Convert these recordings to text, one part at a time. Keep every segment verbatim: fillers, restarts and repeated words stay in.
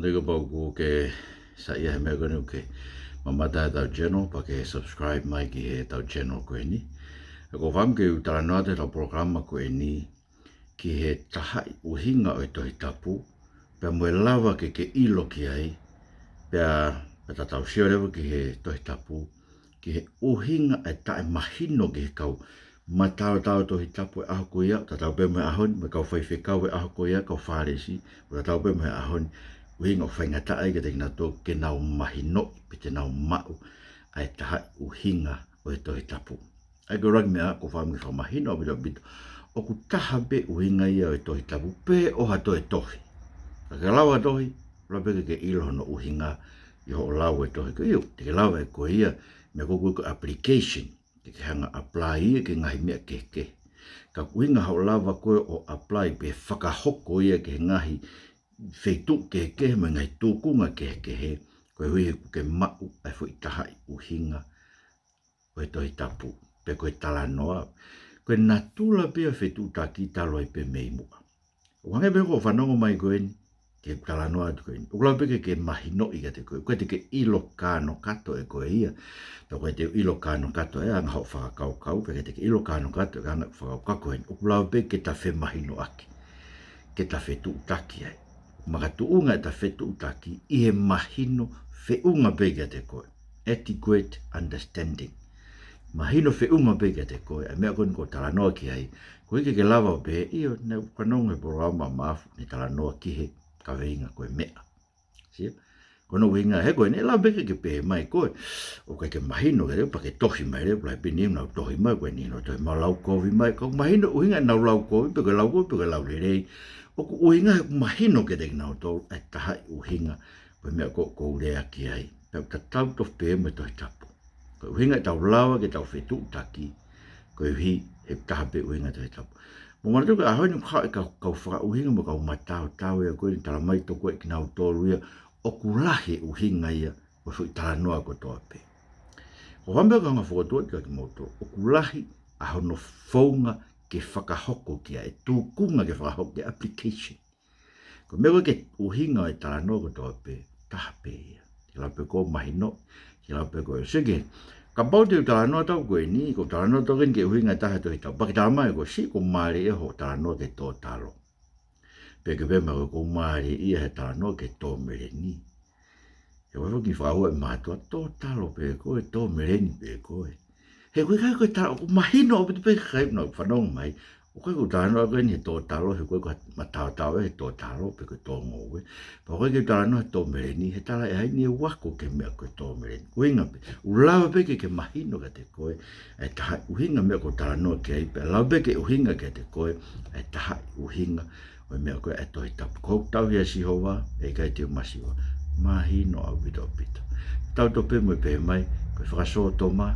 Tau kapau ʻoku ke saiʻia he meʻa ko eni ʻoku ke mamata ʻetau channel, pea ke subscribe mai ki heʻetau channel ko eni. ʻOku ou fakaʻamu ke u talanoa atu ʻetau polokalama ko eni ki he tahaʻi ʻuhinga ʻo e Tohi Tapu, pea mo e lava ke ke ʻilo ki ai, pea, pea tatau sio leva ki he Tohi Tapu, ki he ʻuhinga ʻe taʻemahino ki he kau mataotao Tohi Tapu he ʻaho ko ia, tatau pē mo e ʻaho ni, mo e kau faifekau he ʻaho ko ia, kau Fālesi, ʻo tatau pē mo e ʻaho ni, ʻuhinga ʻoku faingataʻa ai kiate kinautolu ke nau mahinoʻi, pe te nau maʻu ʻa e tahaʻi ʻuhinga ʻo e Tohi Tapu. ʻA ia ko e ʻuluaki meʻa ʻoku ou fakaʻamu ke fakamahino ʻaupito ʻaupito, ʻoku taha pē ʻuhinga ia ʻo e Tohi Tapu, pe ʻo ha toe tohi. Ka ke lau ha tohi, lava pē ke ke ʻilo hono ʻuhinga ʻi hoʻo lau e tohi ko ia. Te ke lava ʻe koe ia, meʻa ko ē ko e application, ke ke hanga apply ia ki he ngaahi meʻa kehekehe. Ka ʻuhinga hoʻo lava ko ē ʻo apply pe fakahoko ia ki he ngaahi feituʻu kehekehe mo e ngaahi tūkunga kehekehe, koeʻuhi he ʻoku ke maʻu ʻa e foʻi tahaʻi ʻuhinga ʻo e Tohi Tapu, pe ko e talanoa. Ko e natula pē ʻo e fetuʻutaki talu ai pē mei muʻa. ʻO hangē pē ko e fanongo mai ko eni ki he talanoa atu ko eni, ʻoku lava pē ke ke mahinoʻi kiate koe, ʻoku ʻikai te ke ʻilo kānokato ʻe koe ia. Pea ʻoku ʻikai te u ʻilo kānokato ʻe anga hoʻo fakakaukau, pea ʻikai te ke ʻilo kānokato ʻe anga hoʻo fakakaukau ko eni. ʻOku lava pē ke ta femahinoʻaki, ke ta fetuʻutaki ai. Makatuʻunga ʻeta fetuʻutaki ʻi he mahino feʻunga pē kiate koe. Adequate understanding. Mahino feʻunga pē kiate koe ʻa e meʻa ko eni ʻoku ou talanoa ki ai, koeʻuhi ke ke lava ʻo pehē, ʻio, naʻá ku fanongo he polokalama ʻa Maʻafu, ne talanoa ki he kaveinga ko e meʻa. Sio? Ko hono ʻuhinga he ko eni, lava pē ke ke pehē mai koe, ʻoku ʻikai ke mahino kiate au, pea ke tohi mai leva, pea pehē ni ʻoku nau tohi mai, ko eni ʻoku nau tohi mai ʻo lau kovi mai, ka ʻoku mahino ʻuhinga ʻenau lau kovi, pe ko e lau kovi, pe ko e lau lelei. ʻOku ʻuhinga he ʻoku mahino kiate kinautolu ʻa e tahaʻi ʻuhinga ko e meʻa ko ē ʻoku ou lea ki ai. Pea ʻoku tatau tofu pē mo e Tohi Tapu. Ko e ʻuhinga ʻetau lava ke tau fetuʻutaki, koeʻuhi he ʻoku taha pē ʻuhinga ʻo e Tohi Tapu. Mou manatu ko e ʻaho ni ʻoku haʻu e kau, kau fakaʻuhinga mo e kau mataotao ia ko eni, talamai tofu ʻe kinautolu ia ʻoku lahi e ʻuhinga ia ʻo e foʻi talanoa kotoa pē. Ko e fakaʻamu pē ʻoku ou hanga ʻo fokotuʻu atu kia kimoutolu, ʻoku lahi ʻa hono founga ke fakahoko ki ai, e tūkunga ke fakahoko ki ai, application. Ko e meʻa ko ē ke ʻuhinga ʻo e talanoa kotoa pē, taha pē ia. Ke lava pē koe ʻo mahino, ke lava pē koe ʻo sio ki he, kapau te u talanoa atu au ko eni, ʻoku ou talanoa atu au ko eni ki he ʻuhinga ʻe taha ʻo e Tohi Tapu, pea ke talamai koe, siʻi ʻoku mālie hoʻo talanoa ki he tō talo. Pe ke pehē mai koe, ʻoku mālie ia he talanoa ki he tō meleni. He ʻoku ʻi ai e kiʻi fakahua ʻa e mātuʻa, tō talo pē koe, tō meleni pē koe. He ʻoku ʻikai ko e tala, ʻoku mahino ʻaupito pē ki he kakai ʻoku nau fanongo mai, ʻoku ʻikai ko e talanoa ko eni he tō talo, he ʻoku ʻikai ko ha mataotao ia he tō talo, pe ko e tō ngoue. Pea ʻoku ʻikai ke talanoa he tō meleni, he talaʻehai ni ʻoku ako ki he meʻa ko e tō meleni. Ko e ʻuhinga pē, ʻoku lava pē ke ke mahino kiate koe ʻa e tahaʻi ʻuhinga meʻa ʻoku ou talanoa ki ai, pea lava pē ke ʻuhinga kiate koe ʻa e tahaʻi ʻuhinga ʻo e meʻa ko ē ʻa e Tohi Tapu. Ko hoku tauhi ʻa Sihova, ʻe ʻikai te u masiva. Mahino ʻaupito ʻaupito. Tatau tofu pē mo e pehē mai, ko e fakasōtoma,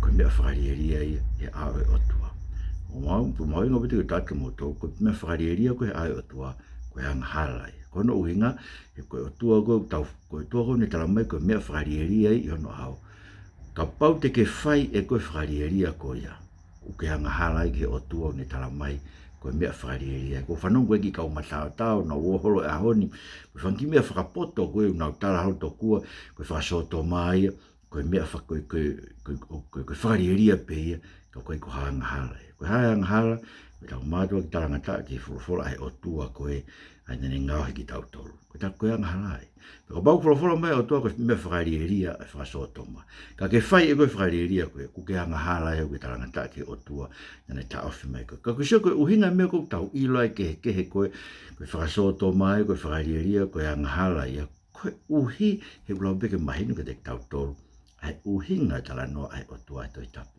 ko e meʻa fakalielia ia he ʻao ʻo e ʻOtua. ʻOku mau, ʻoku mau ʻuhinga ʻaupito ke u tala atu kia moutolu, ko e meʻa fakalielia ko ē he ʻao ʻo e ʻOtua, ko e angahala ia. Ko hono ʻuhinga, he ko e ʻOtua ko ē ʻoku tau, ko e ʻOtua ko ē naʻe talamai ko e meʻa fakalielia ia ʻi hono ʻao. Kapau te ke fai ʻe koe e fakalielia ko ia, ʻoku ke angahala ai ki he ʻOtua ʻoku ne talamai ko e meʻa fakalielia. ʻOku ou fanongo ko ē ki he kau mataotao, nau ō holo he ʻaho ni, ko e fanga kiʻi meʻa fakapoto ko ē ʻoku nau tala holo tokua, ko e fakasōtoma ia, ko e meʻa fa-, ko e, ko e, ko e, ko e, ko e fakalielia pē ia, ka ʻoku ʻikai ko ha angahala ia. Ko e hā e angahala? Ko ʻetau mātuʻaki talangataʻa ki he folofola ʻa e ʻOtua ko ē, ʻa ia naʻá ne ngaohi kitautolu. Ko ʻetau, ko e angahala ia. Pea kapau ʻoku folofola mai e ʻOtua ko e meʻa fakalielia e fakasōtoma, ka ke fai ʻe koe e fakalielia ko ē, ʻoku ke angahala ia, ʻoku ke talangataʻa ki he ʻOtua naʻá ne taʻofi mai koe. Ka ʻoku ke sio ko e ʻuhinga e meʻa ʻoku tau ʻilo ai kehekehe ko ē, ko e fakasōtoma ia, ko e fakalielia, ko e angahala ia, koeʻuhi he ʻoku lava pē ke mahino kiate kitautolu ʻa e ʻuhinga e talanoa ʻa e ʻOtua he Tohi Tapu.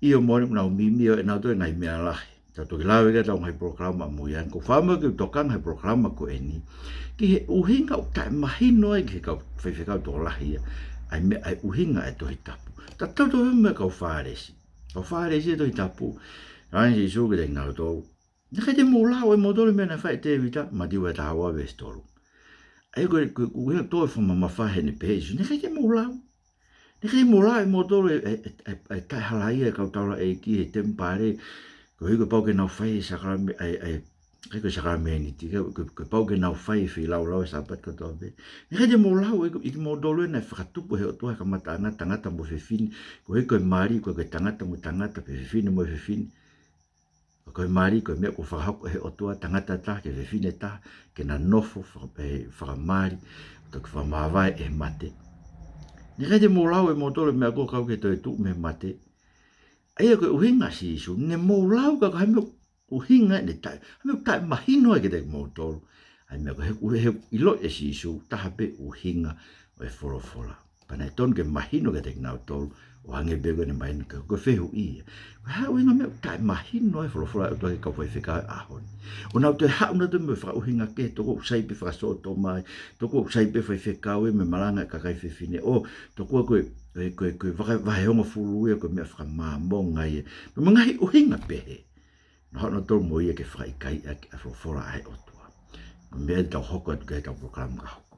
ʻIo, moʻoni ʻoku nau mimio ʻenautolu he ngaahi meʻa lahi. Tau toki lave ki ai ʻetau ngaahi polokalama ʻamui ange. ʻOku ou fakaʻamu ke u tokanga he polokalama ko eni ki he ʻuhinga ʻoku taʻemahino ai ki he kau faifekau tokolahi ia ʻa e meʻa, ʻa e ʻuhinga ʻa e Tohi Tapu. Tatau tofu mo e kau Fālesi. Kau Fālesi he Tohi Tapu. Talaange ʻe Sīsū kiate kinautolu, naʻe ʻikai te mou lau ʻe moutolu e meʻa naʻe fai ʻe Tēvita, Mātiu vahe taha ua veesi tolu. ʻA ia ko e, ko e, ko e ʻuhinga ʻoku toe fakamamafa heni, pehē ʻe Sīsū, naʻe ʻikai te mou lau. Naʻe ʻikai te mou lau ʻe moutolu e, e, e, e, e taʻehalaia e kau taulaʻeiki he temipale, koeʻuhi kuo pau ke nau fai e sākalame-, e, e, ʻIkai ko e sākalamēniti, ʻikai ko e, ko e pau ke nau fai e feilaulau ʻo e Sāpate kotoa pē. Naʻe ʻikai te mou lau ʻe, ʻe kimoutolu ʻe naʻe fakatupu ʻe he ʻOtua ʻa e kamataʻanga, tangata mo e fefine, koeʻuhi ko e mali, koeʻuhi ko e tangata mo e tangata, pe fefine mo e fefine. Ka ko e mali, ko e meʻa kuo fakahoko ʻe he ʻOtua, tangata ʻe taha, ki he fefine ʻe taha, ke na nofo, faka-, ʻe, fakamali, ʻo toki fakamāvae ʻe he mate. Naʻe ʻikai te mou lau ʻe moutolu e meʻa ko ē ʻo kau ki he toetuʻu mei he mate. ʻA ia ko e ʻuhinga ʻa Sīsū, naʻe mou lau ka ko e hā e meʻa ʻuhinga ʻene taʻe, hā e meʻa ʻoku taʻemahino ai kiate kimoutolu. ʻA ia meʻa ko e, he, he ʻiloʻi ʻe Sīsū, taha pē ʻuhinga ʻo e folofola. Pea naʻe tonu ke mahino kiate kinautolu, ʻo hangē pē ko ʻene mahino ki he, ko e fehuʻi ia. Ko e hā e ʻuhinga e meʻa ʻoku taʻemahino ai e folofola ʻa e ʻOtua ki he kau faifekau he ʻaho ni. ʻO nau toe haʻu nautolu mo e fakaʻuhinga kehe, tō ko ē ʻoku sai pē fakasōtoma, tō ko ē ʻoku sai pē faifekau ia mo e malanga e kakai fefine. ʻO, tō ko ē ko e, ko e, ko e, ko e vaka-, vahehongofulu ia ko e meʻa fakamāmonga ia. Pea mo e ngaahi ʻuhinga pehē. Nau haʻu nautolu mo ia ke fakaʻikaiʻi ʻaki ʻa e folofola ʻa e ʻOtua. Ko e meʻa ia te tau hoko atu ki ai heʻetau polokalama ka hoko.